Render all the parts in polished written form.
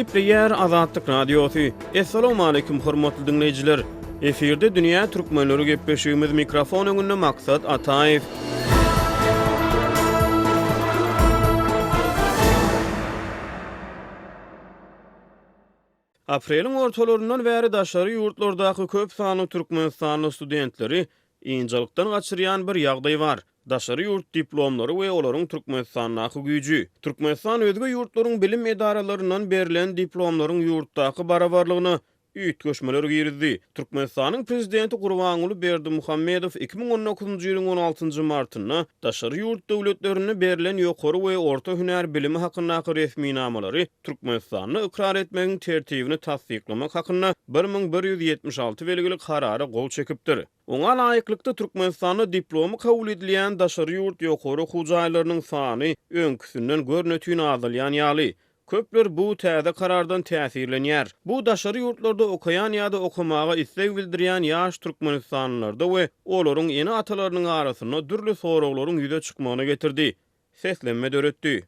Gepleýär Azatlyk Radiosy. Assalamualaikum hormatly diňleýjiler. Efirde dünýä türkmenleri gepleşigimiz mikrofon öňünde Maksat Ataýew. Apreliň ortalaryndan bäri daşary ýurtlardaky köp sanly türkmenistanly studentleri ynjalykdan gaçyrýan bir ýagdaý bar, daşary ýurt diplomlary we olaryň Türkmenistandaky güýji. Türkmenistan özge ýurtlaryň bilim edaralaryndan berlen diplomlaryň ýurtdaky barabarlygyna üýtgeşmeler girizdi. Türkmenistanyň Prezidenti Gurbanguly Berdimuhamedow 2019-njy ýylyň on altynjy martynda daşary ýurt döwletlerinde berlen ýokary we orta hünär bilimi hakyndaky resminamalary Türkmenistanda ykrar etmegiň tertibini tassyklamak hakynda 1176 belgili Karara gol çekipdir. Oňa laýyklykda, Türkmenistanda diplomy kabul edilýän daşary ýurt ýokary okuw jaýlarynyň sany öňküsinden görnetin azalýan ýaly. Köpler bu täze karardan täsirlenýär. Bu daşary ýurtlarda okaýan ýa-da okamaga isleg bildirýän ýaş türkmenistanlylarda we olaryň ene-atalarynyň arasynda dürli soraglaryň ýüze çykmagyna getirdi, seslenme döretdi.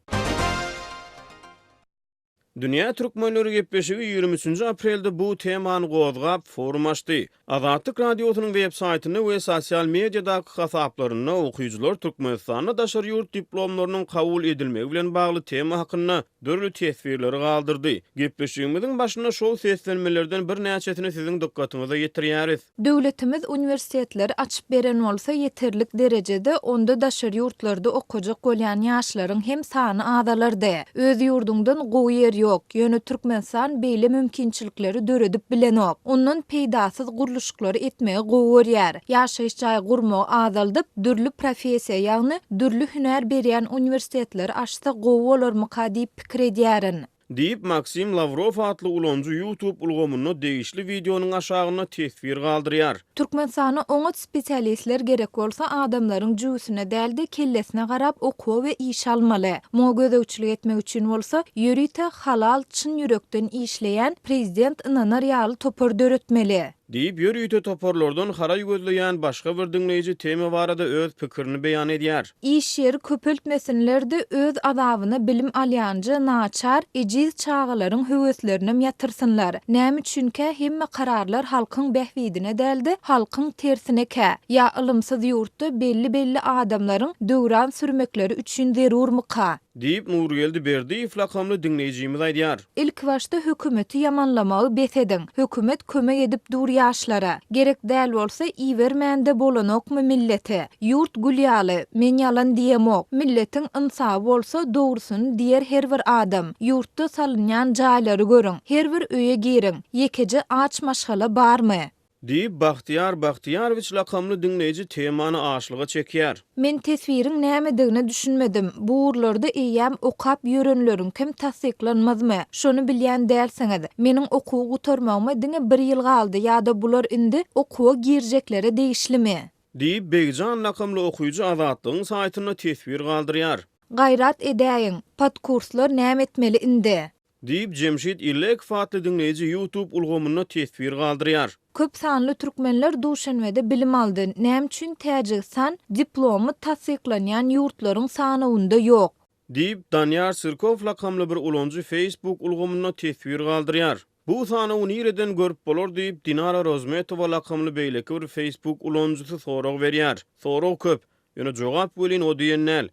Dünýä türkmenleri gepleşigi 23-nji aprelde bu temany gozgap, forum açdy. Azatlyk Radiosynyň web saýtynda we sosial mediadaky hasaplarynda okyjylar Türkmenistanda daşary ýurt diplomlarynyň kabul edilmegi bilen bagly tema hakynda dürli teswirleri galdyrdy. Gepleşigimiziň başynda şol seslenmelerden birnäçesini siziň dykgatyňyza ýetirýäris. Döwletimiz uniwersitetleri açyp beren bolsa ýeterlik derejede onda daşary ýurtlarda okajak bolýan ýaşlaryň hem sany azalardy. Öz ýurduňdan gowy ýer ýok, ýöne Türkmenistan beýle mümkinçilikleri döredip bilenok. Ondan peýdasyz gurluşyklary etmegi gowy görýär. Ýaşaýyş jaý gurmagy azaldyp, dürli professiýa ýagny dürli hünär berýän uniwersitetleri açsa gowy bolarmyka diýip pikir edýärin. Diýip, Maksim Lawrow atly ulanyjy YouTube ulgamynda degişli wideonyň aşagynda teswir galdyrýar. Türkmenistana oňat spesialistler gerek bolsa adamlaryň jübüsine dälde kellesine garap okuwa we işe almaly. Muňa gözegçilik etmek üçin bolsa ýörite halal çyn ýürekden işleýän prezident ynanar ýaly topar döretmeli. Diýip, ýörite toparlardan haraý gözleýän başga bir diňleýji tema barada öz pikirini beýan edýär. Iş ýeri köpeltmesinler-de öz azabyna bilim alýanja naçar, ejiz çagalaryň höweslerinem ýatyrsynlar. Näme üçinkä hemme kararlar halkyň bähbidine däl-de halkyň tersinekä? Ýa ylymsyz ýurtda belli-belli adamlaryň döwran sürmekleri üçin zerurmyka? Diýip, Nurgeldi Berdiýew lakamly diňleýjimiz aýdýar. Ilkibaşda hökümeti ýamanlamagy bes ediň. Hökümet kömek edip dur ýaşlara. Gerek däl bolsa ibermände bolanokmy millete. Ýurt gül ýaly, men ýalan diýemok. Milletiň ynsaby bolsa dogrusyny diýer her bir adam. Ýurtda salynýan jaýlary görüň. Her bir öýe giriň. Ýekeje aç maşgala barmy? Diýip, Bagtyýar Bagtyýarowiç lakamly diňleýji temany açlyga çekýär. Men teswiriň nämedigine düşünmedim. Bu ugurlarda eýýäm okap ýörenleriňkem tassyklanmazmy? Şony bilýän dälsiňiz. Meniň okuwy gutarmagyma diňe bir ýyl galdy ýa-da bular indi okuwa girjeklere degişlimi? Diýip, Begjan lakamly okyjy Azatlygyň saýtynda teswir galdyrýar. Gaýrat edäýiň, podkurslar näme etmeli indi? Diýip, Jemşit Illekow atly diňleýji YouTube ulgamynda teswir galdyrýar. Köp sanly türkmenler Duşenbede bilim aldy, näme üçin Täjigistan diplomy tassyklanýan ýurtlaryň sanawynda ýok? Diýip, Daniýar Sirkow lakamly bir ulanyjy Facebook ulgamynda teswir galdyrýar. Bu sanawy nireden görüp bolar diýip, Dinara Rozmetowa lakamly beýleki bir Facebook ulanyjysy sorag berýär. Sorag köp, ýöne jogap welin o diýen däl.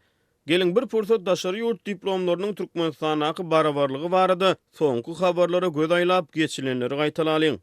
Geliň, bir pursat daşary ýurt diplomlarynyň Türkmenistandaky barabarlygy barada soňky habarlara göz aýlap, geçilenleri gaýtalalyň.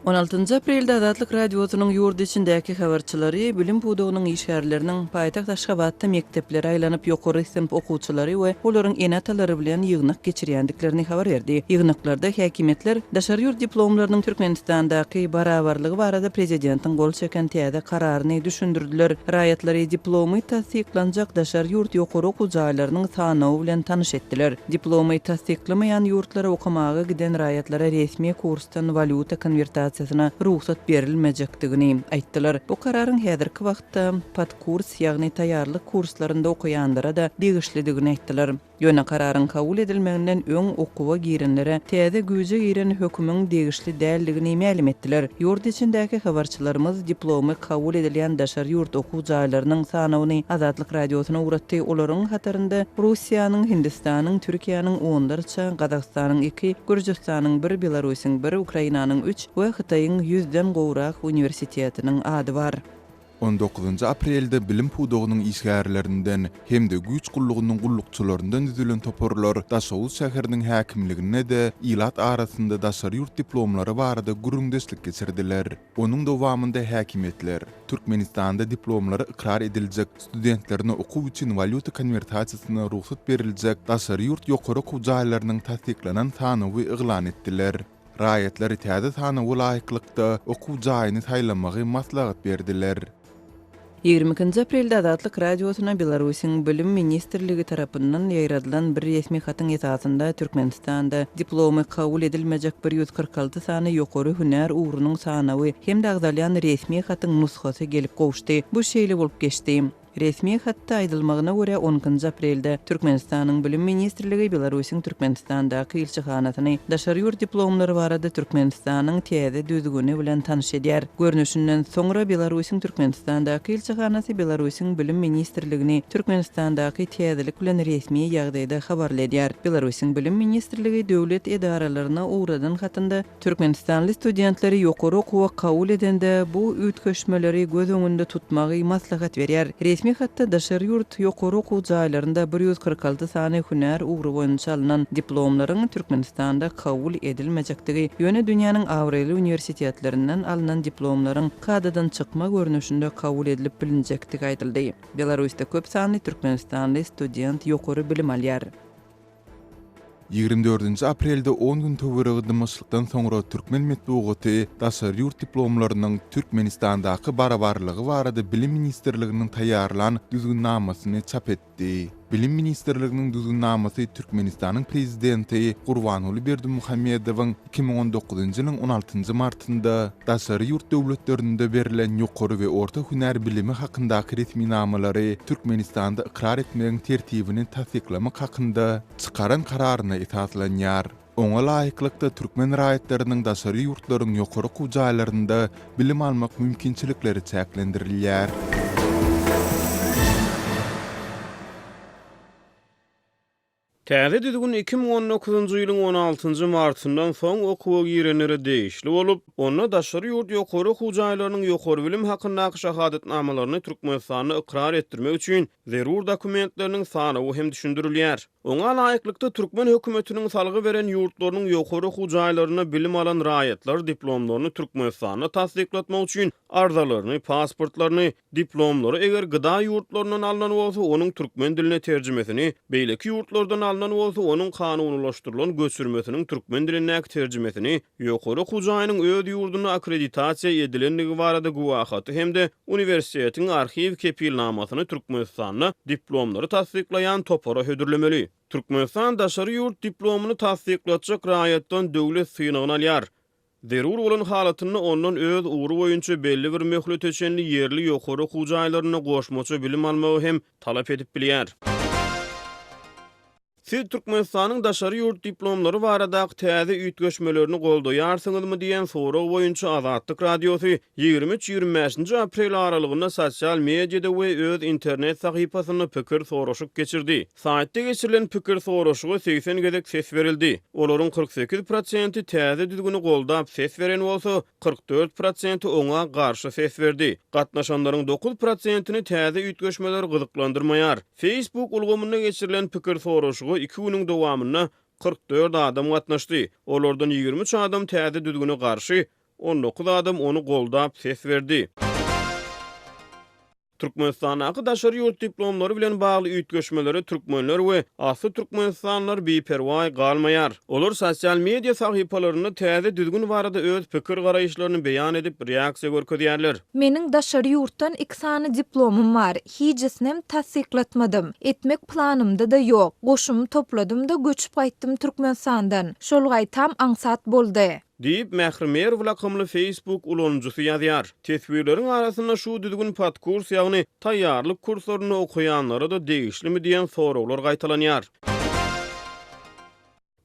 On altynjy aprelde Azatlyk Radiosynyň ýurt içindäki habarçylary bilim pudagynyň işgärleriniň paýtagt Aşgabatda mekdeplere aýlanyp ýokary synp okuwçylary we olaryň ene-atalary bilen ýygnak geçirýändiklerini habar berdi. Ýygnaklarda häkimiýetler daşary ýurt diplomlarynyň Türkmenistandaky barabarlygy barada prezidentiň gol çeken täze kararyny düşündirdiler, raýatlary diplomy tassyklanjak daşary ýurt ýokary okuw jaýlarynyň sanawy bilen tanyş etdiler. Diplomy tassyklamaýan ýurtlara okamaga giden raýatlara resmi kursdan walýuta konwertasiýasyna rugsat berilmejekdigini aýtdylar. Bu kararyň häzirki wagtda podkurs, ýagny taýýarlyk kurslarynda okaýanlara-da degişlidigini aýtdylar. Ýöne kararyň kabul edilmeginden öň okuwa girenlere täze güýje giren hökümiň degişli däldigini mälim etdiler. Ýurt içindäki habarçylarymyz diplomy kabul edilýän daşary ýurt okuw jaýlarynyň sanawyny Azatlyk Radiosyna ugratdy. Olaryň hatarynda Russiýanyň, Hindistanyň, Türkiýäniň onlarça, Gazagystanyň iki, Gürjüstanyň bir, Belarusyň bir, Ukrainanyň üç we Hytaýyň ýüzden gowrak uniwersitetiniň ady bar. On dokuzynjy aprelde bilim pudagynyň işgärlerinden hem-de güýç gullugynyň gullukçylaryndan düzülen toparlar Daşoguz şäheriniň häkimliginde-de ilat arasynda daşary ýurt diplomlary barada gürrüňdeşlik geçirdiler. Onuň dowamynda häkimiýetler Türkmenistanda diplomlary ykrar ediljek, studentlerine okuw üçin walýuta konwertasiýasyna rugsat beriljek daşary ýurt ýokary okuw jaýlarynyň tassyklanan sanawy yglan etdiler. Raýatlary täze sanawa laýyklykda okuw jaýyny saýlamagy maslahat berdiler. 22-nji aprelde Azatlyk Radiosyna Belarusyň Bilim ministrligi tarapyndan ýaýradylan bir resmi hatyň esasynda Türkmenistanda diplomy kabul edilmejek 146 sany ýokary hünär ugrunyň sanawy hem-de agzalýan resmi hatyň nusgasy gelip gowuşdy. Bu şeýle bolup geçdi. Resmi hatda aýdylmagyna görä, on ikinji aprelde Türkmenistanyň Bilim ministrligi Belarusyň Türkmenistandaky ilçihanasyny daşary ýurt diplomlary barada Türkmenistanyň täze düzgüni bilen tanyş edýär. Görnüşinden soňra Belarusyň Türkmenistandaky ilçihanasy Belarusyň Bilim ministrligini Türkmenistandaky täzelik bilen resmi ýagdaýda habarly edýär. Belarusyň Bilim ministrligi döwlet edaralaryna ugradan hatynda Türkmenistanly studentleri ýokary okuwa kabul edende bu üýtgeşmeleri göz öňünde tutmagy maslahat berýär. Resmi hatda daşary ýurt ýokary okuw jaýlarynda 146 sany hünär ugry boýunça alnan diplomlaryň Türkmenistanda kabul edilmejekdigi, ýöne dünýäniň abraýly uniwersitetlerinden alnan diplomlaryň kadadan çykma görnüşinde kabul edilip bilinjekdigi aýdyldy. Belarusda köp sanly türkmenistanly student ýokary bilim alýar. 24 aprelde on gün töweregi dymyşlykdan soňra türkmen metbugaty daşary ýurt diplomlarynyň Türkmenistandaky barabarlygy barada Bilim ministrliginiň taýýarlan düzgünnamasyny çap etdi. Bilim ministrliginiň düzgünnamasy Türkmenistanyň prezidenti Gurbanguly Berdimuhamedowyň 2019-njy ýylyň on altynjy martynda daşary ýurt döwletlerinde berlen ýokary we orta hünär bilimi hakyndaky resminamalary Türkmenistanda ykrar etmegiň tertibini tassyklamak hakynda çykaran kararyna esaslanýar. Oňa laýyklykda, türkmen raýatlarynyň daşary ýurtlaryň ýokary okuw jaýlarynda bilim almak mümkinçilikleri çäklendirilýär. Täze düzgün 2019-njy ýylyň on altynjy martyndan soň okuwa girenlere degişli bolup, onda daşary ýurt ýokary okuw jaýlarynyň ýokary bilim hakyndaky şahadatnamalaryny Türkmenistanda ykrar etdirmek üçin zerur dokumentleriniň sanawy hem düşündirilýär. Oňa laýyklykda, türkmen hökümetiniň salgy beren ýurtlarynyň ýokary okuw jaýlarynda bilim alan raýatlar diplomlaryny Türkmenistanda tassyklatmak üçin arzalaryny, pasportlaryny, Diplomlary eger gda ýurtlaryndan alnan bolsa, onuň türkmen diline terjimesini, beýleki ýurtlardan alnan bolsa, onuň kanunylaşdyrylan göçürmesiniň türkmen dilindäki terjimesini, ýokary okuw jaýynyň öz ýurdunda akkreditasiýa edilendigi barada güwähaty hem-de uniwersitetiň arhiw kepilnamasyny Türkmenistanda diplomlary tassyklaýan topara hödürlemeli. Türkmenistan daşary ýurt diplomyny tassyklatjak raýatdan döwlet synagyny alýar. Zerur bolan halatynda ondan öz ugry boýunça belli bir möhlete çenli ýerli ýokary okuw jaýlarynda goşmaça bilim almagy hem talap edip bilýär. Siz Türkmenistanyň daşary ýurt diplomlary baradaky täze üýtgeşmelerini goldaýarsyňyzmy diýen sorag boýunça Azatlyk Radiosy 23, 25-nji aprel aralygynda sosial mediada we öz internet sahypasynda pikir soraşyk geçirdi. Saýtda geçirilen pikir soraşyga 80 gezek ses berildi. Olaryň 48 prosenti täze düzgüni goldap ses beren bolsa, 44 prosenti oňa garşy ses berdi. Gatnaşanlaryň 9 prosentini täze üýtgeşmeler gyzyklandyrmaýar. Facebook ulgamynda geçirilen pikir soraşyga iki günüň dowamynda 44 adam gatnaşdy. Olardan 23 adam täze düzgüne garşy, 19 adam ony goldap ses berdi. Türkmenistandaky daşary ýurt diplomlary bilen bagly üýtgeşmelere türkmenler we asly türkmenistanlylar biperwaý galmaýar. Olar sosial media sahypalarynda täze düzgün barada öz pikir-garaýyşlaryny beýan edip, reaksiýa görkezýärler. Meniň daşary ýurtdan iki sany diplomym bar. Hijesinem tassyklatmadym. Etmek planymda-da ýok. Goşumy topladym-da göçüp gaýtdym Türkmenistandan. Şol gaýtam aňsat boldy. Diýip, Mähri Merw lakamly Facebook ulanyjysy ýazýar. Teswirleriň arasynda şu düzgün podkurs, ýagny taýýarlyk kurslarynda okaýanlara-da degişlimi diýen soraglar gaýtalanýar.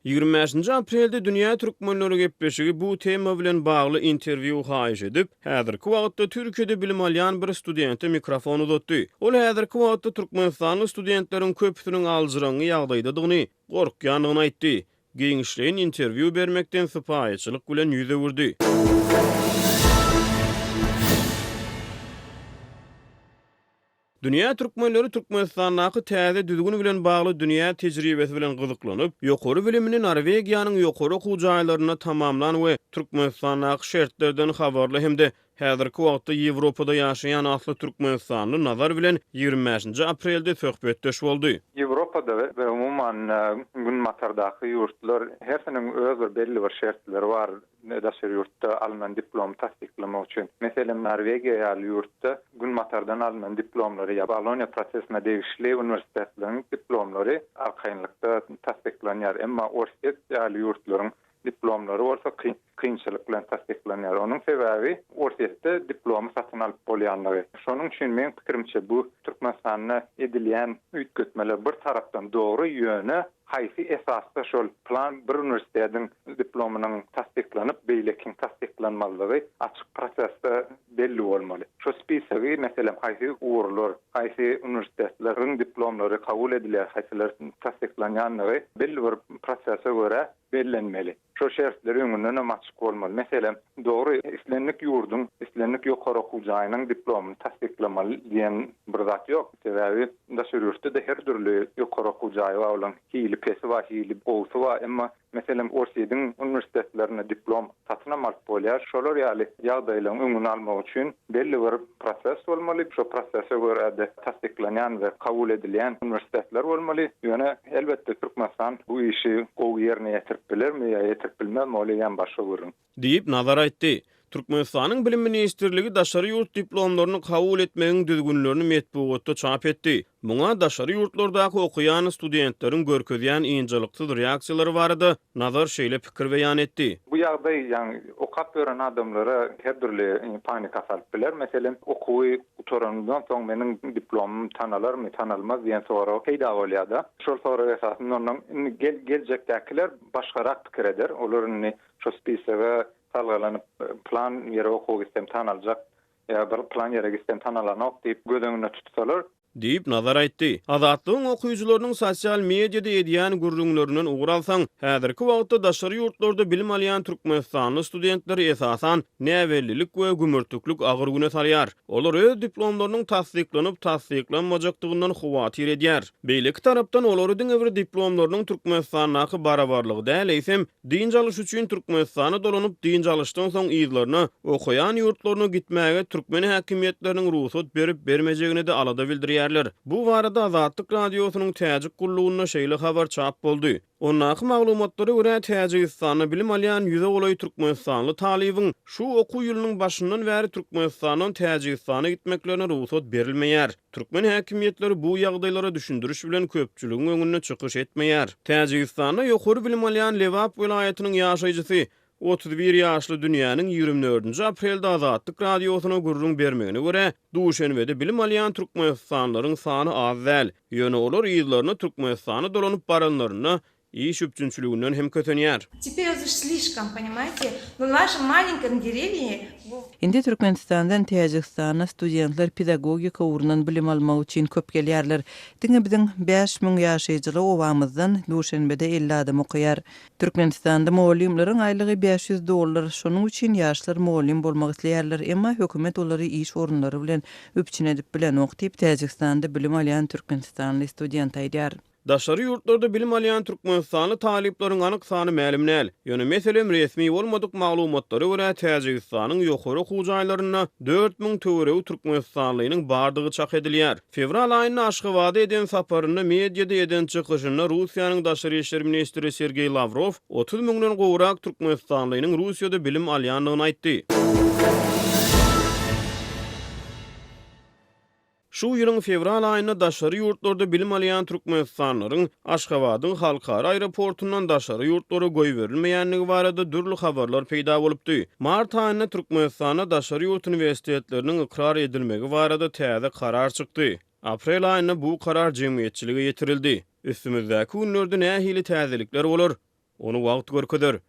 25-nji aprelde Dünýä türkmenleri gepleşigi bu tema bilen bagly interwýu haýyş edip, häzirki wagtda Türkiýede bilim alýan bir studente mikrofon uzatdy. Ol häzirki wagtda türkmenistanly studentleriň köpüsiniň aljyraňňy ýagdaýdadygyny, gorkýandygyny aýtdy. Giňişleýin interwýu bermekden sypaýyçylyk bilen 100 öwürdi. Dünýä türkmenleri Türkmenistandaky täze düzgün bilen bagly dünýä tejribesi bilen gyzyklanyp, ýokary bilimini Norwegiýanyň ýokary okuw jaýlarynda tamamlan we Türkmenistandaky şertlerden habarly hem-de häzirki wagtda Ýewropada ýaşaýan asly türkmenistanly Nazar bilen 25-nji aprelde söhbetdeş boldy. Ýewropada we umuman Günbatardaky ýurtlar hersiniň öz bir belli bir şertleri bar. Daşary ýurtda alnan diplomy tassyklamak üçin, meselem, Norwegiýa ýaly ýurtda Günbatardan alnan diplomlary ýa Boloniýa prosesine degişli uniwersitetleriň diplomlary arkaýynlykda tassyklanýar. Emma Orsýet ýaly ýurtlaryň diplomlary bolsa kynçylyk bilen tassyklanýar. Onuň sebäbi Orsýetde diplomy satyn alyp bolýanlygy. Şonuň üçin meň pikirimçe bu Türkmenistanda edilýän üýtgetmeler bir tarapdan dogry, ýöne Haýsy esasda şol plan bir uniwersitetiň diplomynyň tassyklanyp, beýlekiň tassyklanmazlygy açyk prosesde belli bolmaly. Şo spisogy, meselem, haýsy ugurlar, haýsy uniwersitetleriň diplomlary kabul edilýär, haýsylar tassyklanýandygy belli bir prosese görä bellenmeli. Şo şertler öňündenem açyk bolmaly. Meselem, dogry, islendik ýurduň, islendik ýokary okuw jaýynyň diplomyny tassyklamaly diýen bir zat ýok. Sebäbi daşary ýurtda-da her dürli ýokary okuw jaýy bar, olaryň hili pesi bar, hili gowusy bar. Emma, meselem, Orsýetiň uniwersitetlerinde diplom satynam alyp bolýar. Şolar ýaly ýagdaýlaryň öňüni almak üçin belli bir proses bolmaly. Şo prosese görä-de tassyklanýan we kabul edilýän uniwersitetler bolmaly. Ýöne, elbetde, Türkmenistan bu işi gowy ýerine ýetirip bilermi ýa ýetirip bilmezmi, ol eýýäm başga gürrüň. Diýip, Nazar aýtdy. Türkmenistanyň Bilim ministrligi daşary ýurt diplomlaryny kabul etmegiň düzgünlerini metbugatda çap etdi. Muňa daşary ýurtlardaky okaýan studentleriň görkezýän ynjalyksyz reaksiýalary barada Nazar şeýle pikir beýan etdi. Bu ýagdaý, ýagny okap ýören adamlara her dürli panika salyp biler. Meselem, okuwy gutaranymdan soň meniň diplomym tanalarmy, tanalmaz diýen sorag peýda bolýar-da. Şol sorag esasynda ondan indi geljekdäkiler başgarak pikir eder. Olar indi şo spisoga salgylanyp, plan ýere okuwa gitsem tanaljak ýa bir plan ýere gitsem tanalanok diýip göz öňünde tutsalar, Diýip, Nazar aýtdy. Azatlygyň okyjylarynyň sosial mediada edýän gürrüňlerinden ugur alsaň, häzirki wagtda daşary ýurtlarda bilim alýan türkmenistanly studentleri esasan näbellilik we gümürtiklik agyr güne salýar. Olar öz diplomlarynyň tassyklanyp-tassyklanmajakdygyndan howatyr edýär. Beýleki tarapdan, olary diňe bir diplomlarynyň Türkmenistandaky barabarlygy däl, eýsem, Dynç alyş üçin Türkmenistana dolanyp, dynç alyşdan soň yzlaryna, okaýan ýurtlaryna gitmäge türkmen häkimiýetleriniň rugsat berip-bermejegine-de alada bildirýärler. Bu barada Azatlyk Radiosynyň Täjik gullugynda şeýle habar çap boldy. Ondaky maglumatlara görä, Täjigistanda bilim alýan ýüze golaý türkmenistanly talybyň şu okuw ýylynyň başyndan bäri Türkmenistandan Täjigistana gitmeklerine rugsat berilmeýär. Türkmen häkimiýetleri bu ýagdaýlara düşündiriş bilen köpçüligiň öňünde çykyş etmeýär. Täjigistanda ýokary bilim alýan Lebap welaýatynyň ýaşaýjysy, 31 ýaşly Dünýäniň 24-nji aprelde Azatlyk Radiosyna gürrüň bermegine görä, Duşenbede bilim alýan türkmenistanlylaryň sany az däl. Ýöne olar yzlaryna Türkmenistana dolanyp baranlarynda Iş üpjünçiliginden hem kösenýär. Teper už slişkom, ponimaýte, w našem malenkom derewne bu. Indi Türkmenistandan Täjigistana studentler pedagogika ugrundan bilim almak üçin köp gelýärler. Diňe biziň 5000 ýaşaýjyly obamyzdan Duşenbede 50 adam okaýar. Türkmenistanda mugallymlaryň aýlygy 500 dollar, şonuň üçin ýaşlar mugallym bolmak isleýärler, emma hökümet olary iş orunlary bilen üpjün edip bilenok diýip, Täjigistanda bilim alýan türkmenistanly student aýdýar. Daşary ýurtlarda bilim alýan türkmenistanly talyplaryň anyk sany mälim däl. Ýöne, meselem, resmi bolmadyk maglumatlara görä, Täjigistanyň ýokary okuw jaýlarynda 4000 töweregi türkmenistanlynyň bardygy çak edilýär. Fewral aýynda Aşgabada eden saparynda mediada eden çykyşynda Russiýanyň daşary işler ministri Sergeý Lawrow 30 müňden gowrak türkmenistanlynyň Russiýada bilim alýandygyny aýtdy. Şu ýylyň fewral aýynda daşary ýurtlarda bilim alýan türkmenistanlylaryň Aşgabadyň halkara aeroportundan daşary ýurtlara goýberilmeýändigi barada dürli habarlar peýda bolupdy. Mart aýynda Türkmenistanda daşary ýurt uniwersitetleriniň ykrar edilmegi barada täze karar çykdy. Aprel aýynda bu karar jemgyýetçilige ýetirildi. Üstümizdäki günlerde nähili täzelikler bolar? Ony wagt görkezer.